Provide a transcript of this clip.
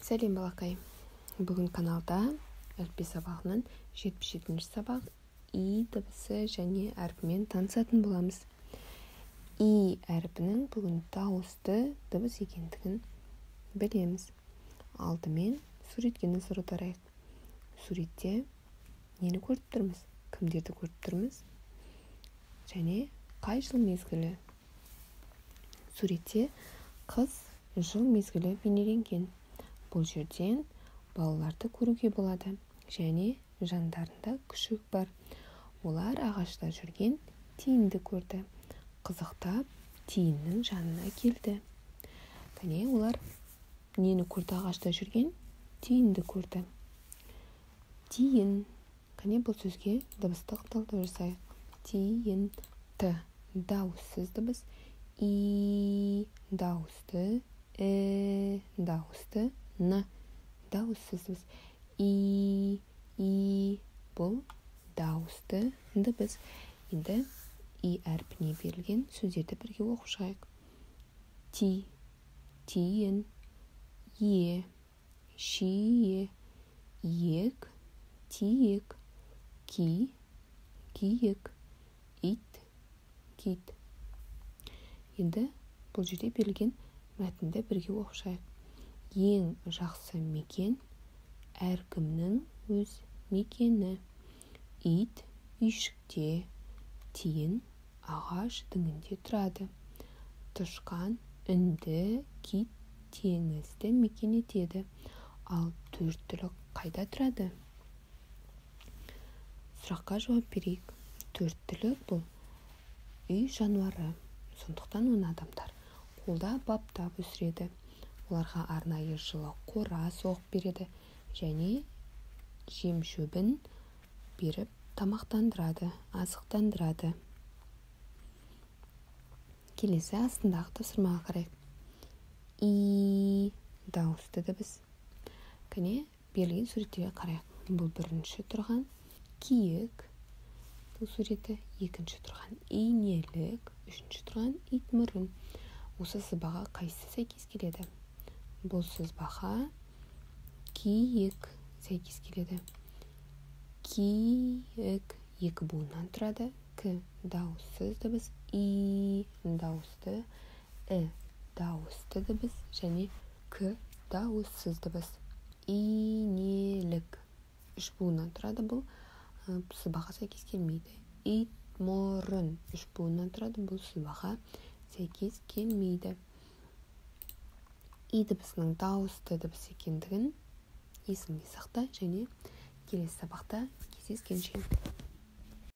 Сәлем, балақай! Бүгін каналда әліппе сабағының 77-ші сабақ, и дыбысы және әрпімен танысатын боламыз. И әрпінің бүгін дауысты дыбыс екендігін білеміз. Алдымен суретке назар аударайық. Суретте нені көріп тұрмыз, кімдерді көріп тұрмыз және қай жыл мезгілі? Суретте қыс жыл мезгілі бейнеленген. Бұл жерден балаларды көруге болады және жандарында күшік бар. Олар ағашта жүрген тиінді көрді. Қызықтап тиіннің жанына келді. Кәне, олар нені көрді ағашта жүрген? Тиінді көрді. Тиін. Кәне, бұл сөзге дыбыстық талдау жасайық. Тиін. Т дауыссыз дыбыс, и дауысты, э дауысты, н дауыссыз дыбыс. И, и бұл дауысты дыбыс. Енді и әрпіне берілген сөздерді бірге оқып шығайық. Ти, тиін, е, шие, иек, тиек, ки, киік, ит, кит. Енді бұл жерде берілген мәтінді бірге оқып шығайық. Ең жақсы мекен әркімнің өз мекені. Ит үйшікте, тиін ағаш діңінде тұрады. Тышқан үнді, кит теңізді мекен етеді. Ал төрт түлік қайда тұрады? Сұраққа жауап берейік. Төрт түлік бұл үй жануары. Сондықтан оны адамдар қолда баптап өсіреді. Оларға арнайы жылы қора соғып береді және жем-шөбін беріп тамақтандырады, азықтандырады. Келесі астындағы тапсырмаға қарайық. И дауысты дыбыс. Кәне, берілген суреттерге қарайық. Бұл бірінші тұрған киік, бұл суреті, екінші тұрған инелік, үшінші тұрған итмұрын. Осы сызбаға қайсысы сәйкес келеді? Бұл сызбаға киік сәйкес келеді. Киік екі буыннан тұрады. К дауыссыз дыбыс, и дауысты, і дауысты дыбыс және к дауыссыз дыбыс. Инелік үш буыннан тұрады, бұл сызбаға сәйкес келмейді. Итмұрын үш буыннан тұрады, бұл сызбаға сәйкес келмейді. И дыбысының дауысты дыбыс екендігін есіңде сақта және келесі сабақта кездескенше.